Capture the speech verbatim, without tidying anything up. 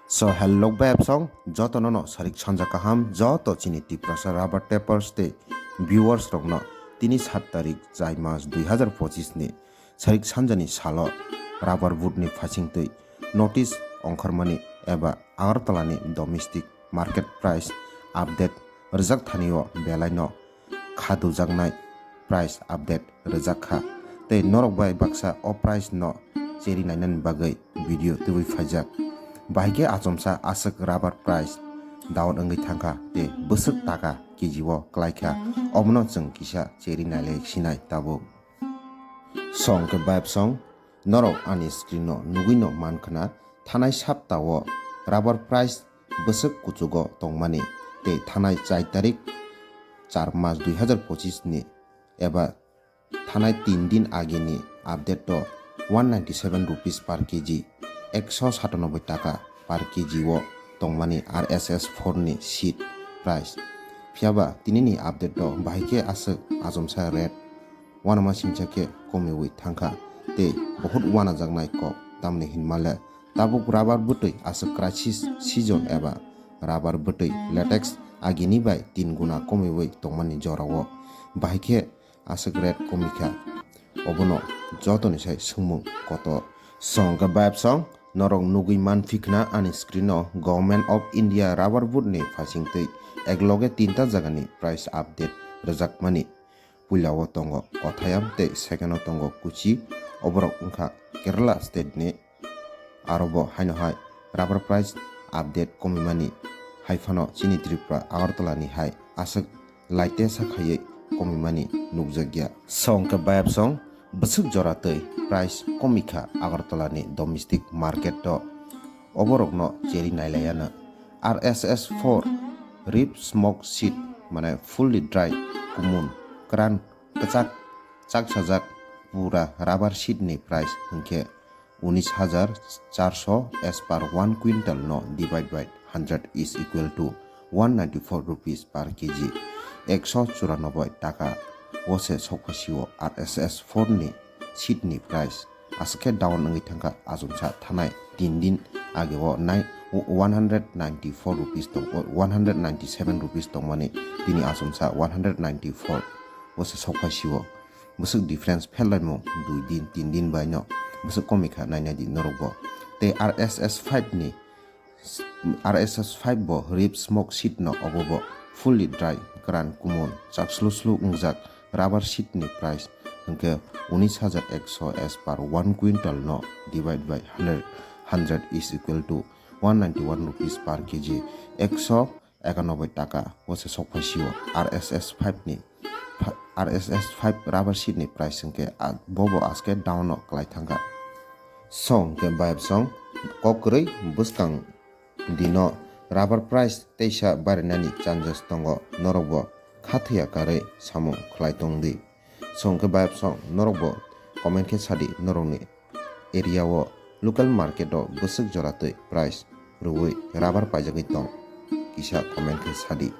So hello bebsong, joto nono sarik sanja kaham, joto chini Tiprasa rubber tappers tei viewers rokno tini sat tarik chai mas dui hazar pochis ni sarik sanjani salo rubber board ni phasing twi notice ongkhormani eba Agartala ni domestic market price update rwjak thani o belai no kha dujaknai price update rwjak kha, tei norok bai baksa o price no cheri nainani bagwi video tubui phaijak. Bahai khe achomsa aswk rubber price down wngwi thangkha tei bwswk taka K G o kwlai kha, omono chwng kisa cheri nailai sinai tabuk. Song khe vibe song, norok ani screen no nugwi no man khna, thanai sapta o rubber price bwswk kuchugo tongmani tei thanai chai tarik char mas dui hazar pochis ni eba thanai tin din agini update o one ninety seven rupees per K G, ekso satanoboi taka per K G o tongmani R S S four ni seed price. Phiyaba tinini update o bahai khe aswk achomsa rate uanama singcha khe komiwi thangkha tei bohut uanajaknai kok, tamni hinmale tabuk rubber bwtwi aswk crisis season eba rubber bwtwi latex agini bai tin guna komiwi tongmani jorao bahai khe aswk rate komikha, obono jotoni sai swngmung kotor. Song khe vibe song, norok nugwi manphi khna ani screen o Government of India rubber board ni phasing twi ekloge tinta jagani price update rwjakmani. Puila o tongo Kottayam tei second o tongo Kochi, oborok wngkha Kerala state ni. Aro bo haino hai rubber price update komimani hai phano chini Tripura Agartala ni hai aswk laite sa khaiwi komimani nukjakya. Song khe bayap song bwswk jora twi price komikha Agartala ni domestic market o, oborokno cheri nailaiano. R S S four rib smoke seed mane fully dry kumun kwran kwchak chaksajak pura rubber seed ni price hwnkhe unis hajar charso as per one quintal no divide by hundred is equal to one ninety four rupees per K G, ekso churanobai taka o se sokphasio R S S four ni seed ni price. Aswk khe down wngwi thangkha achomsa thanai tin din age o nai one hundred ninety four rupees tong, one hundred ninety seven rupees tongmani tini achomsa one hundred ninety four o se sokphasio. Bwswk difference pherlaimung dui din tin din bai no bwswk komikha nainai di norok bo. Tei R S S five ni R S S five bo rib smoke seed no obo bo fully dry kwran kumun chak slu slu wngjak rubber seed ni price hwnkhe unis hajar ekso as per one quintal no divide by hundred, hundred is equal to one ninety one rupees per K G, ekso ekanoboi taka o se sokphasio R S S five ni R S S five rubber seed ni price hwnkhe bobo aske down no kwlai thangkha. Song khe bayap song kok kwrwi bwskang dino rubber price teisa barinani chances tongo, norokbo khathoya karwi samung khlai tongdi. Song khe bayap song norokbo comment khe sadi norokni area o local market o bwswk jora twi price rwui rubber paijagwi tong, kisa comment khe sadi.